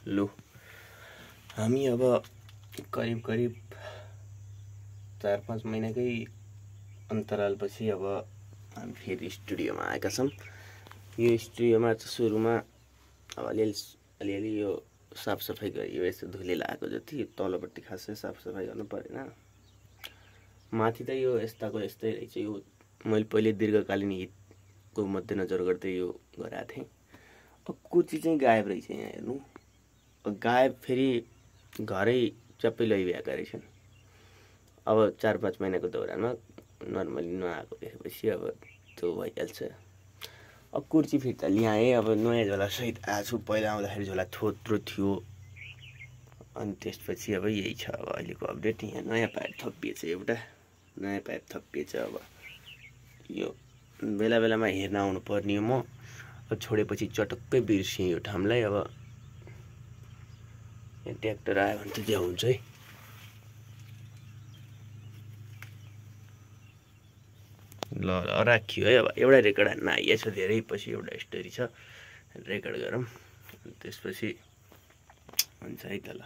लु हामी अब करिब 4-5 महिनाकै अन्तरालपछि अब हामी फेरि स्टुडियोमा आएका छौँ। यो स्टुडियोमा सुरुमा अब अलिअलि यो साफसफाइ गरियो। यस्तो धुले लागेको जति तलपट्टि खासै साफसफाइ गर्नु परेन। माथि त यो यस्ताको यस्तै रहेछ। यो मैले पहिले दीर्घकालीन हितको मध्यनजर गर्दै यो गराएको थिएँ। अब कुर्ची चाहिँ गायब रहेछ। यहाँ हेर्नु, गायब फेरि घरै चप्पै लैभ्याएका रहेछन्। अब 4-5 महिनाको दौरानमा नर्मली नआएको देखेपछि अब त्यो भइहाल्छ। अब कुर्ची फिर्ता ल्याएँ। अब नयाँ झोला सहित आएको छु। पहिला आउँदाखेरि झोला थोत्रो थियो। अनि त्यसपछि अब यही छ। अब अहिलेको अपडेट यहाँ नयाँ पाइप थपिएछ। एउटा नयाँ पाइप थपिएछ। अब यो बेला बेलामा हेर्न आउनु पर्ने हो। म अब छोडेपछि चटक्कै बिर्सिएँ यो ठाउँलाई। अब यहाँ ट्र्याक्टर आयो भने त त्यहाँ हुन्छ है। ल राखियो है। अब एउटा रेकर्ड हान्न आइएछ। धेरै पछि एउटा स्टोरी छ, रेकर्ड गरौँ। त्यसपछि हुन्छ है त। ल